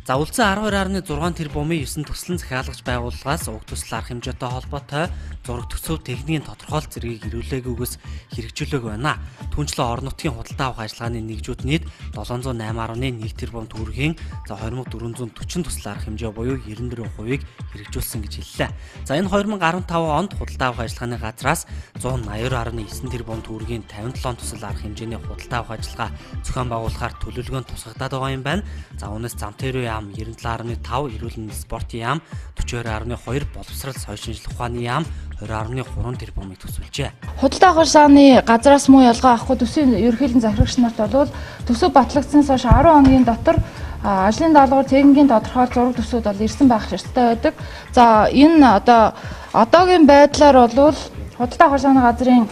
За үлдсэн 12.6 тэрбумын 9 төслийн захиалгаж байгууллагаас уг төсөл арга хэмжээтэй холбоотой зураг төсөв техникийн тодорхойлолт зэргийг ирүүлээгүйгээс хэрэгжүүлээг байна. Түүнчлэн орон нутгийн худалдаа авах ажиллагааны нэгжүүд нийт 708.1 тэрбум төгрөгийн за 2440 төсөл арга хэмжээ буюу 94%-ийг хэрэгжүүлсэн гэж хэллээ. За энэ 2015 онд худалдаа авах ажиллагааны газраас 182.9 тэрбум төгрөгийн 57 төсөл арга хэмжээний худалдаа авах ажиллагаа зохион байгуулахаар төлөвлөгөөнд тусгагдаад байгаа юм байна. За үүнээс зам тээрүү яам 97.5, эрүүл мэндийн спортын яам 42.2, боловсрол соёл шинжлэх ухааны яам 20.3 тэрбумыг төсөөлжээ. Худалдаа авах ажиллагааны газраас муу ялгаа авахгүй төсвийн ерөнхийлөн захирагч нарт бол төсөв батлагдсанаас хойш 10 хоногийн дотор ажлын даалгавар техникийн тодорхойлол зураг төсвүүд бол ирсэн байх шаардлагатай байдаг. За энэ одоогийн байдлаар бол худалдаа авах ажиллагааны газрын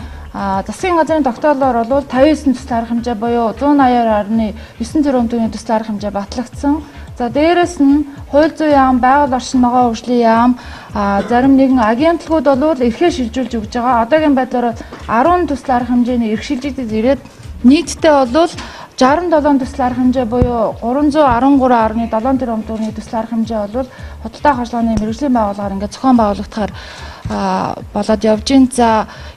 засгийн газрын тогтоолоор бол 59 төсөл арга хэмжээ буюу 182.9 тэрбум төгрөгийн төсөл арга хэмжээ батлагдсан. За дээрэс нь хууль зүйн яам, байгаль орчин ногоон хөгжлийн яам, зарим нэгэн агентлагууд бол эрхээ шилжүүлж өгж байгаа. Одоогийн байдлаар 10 төсөл арга хэмжээний эрх шилжигдэд ирээд нийтдээ бол 67 төсөл арга хэмжээ буюу 313.7 тэрбум төгрөгийн төсөл арга хэмжээ бол худалдаа авах ажиллагааны мэргэжлийн байгууллагаар ингээд зохион байгуулагдахаар болоод явж байна. За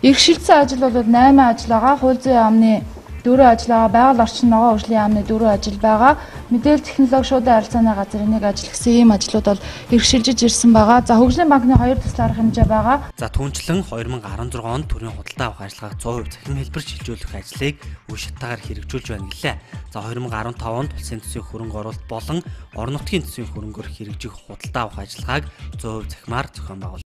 эрх шилжсэн ажил бол 8 ажил байгаа. Хууль зүйн яамны 4 ажил байгаа, байгаль орчин ногоон хөгжлийн яамны 4 ажил байгаа. Мэдээлэл технологи шуудан харилцааны газрын нэг ажил гэсэн ийм ажлууд бол эрх шилжиж ирсэн байгаа. За хөгжлийн банкны 2 төсөл арга хэмжээ байгаа. За түүнчлэн 2016 онд төрийн худалдаа авах ажиллагааг 100% цахим хэлбэр шилжүүлэх ажлыг үе шаттайгаар хэрэгжүүлж байна гэлээ. За 2015 онд улсын төсвийн хөрөнгө оруулалт болон орон нутгийн төсвийн хөрөнгөөр хэрэгжих худалдаа авах ажиллагааг 100% цахимаар зохион байгуул.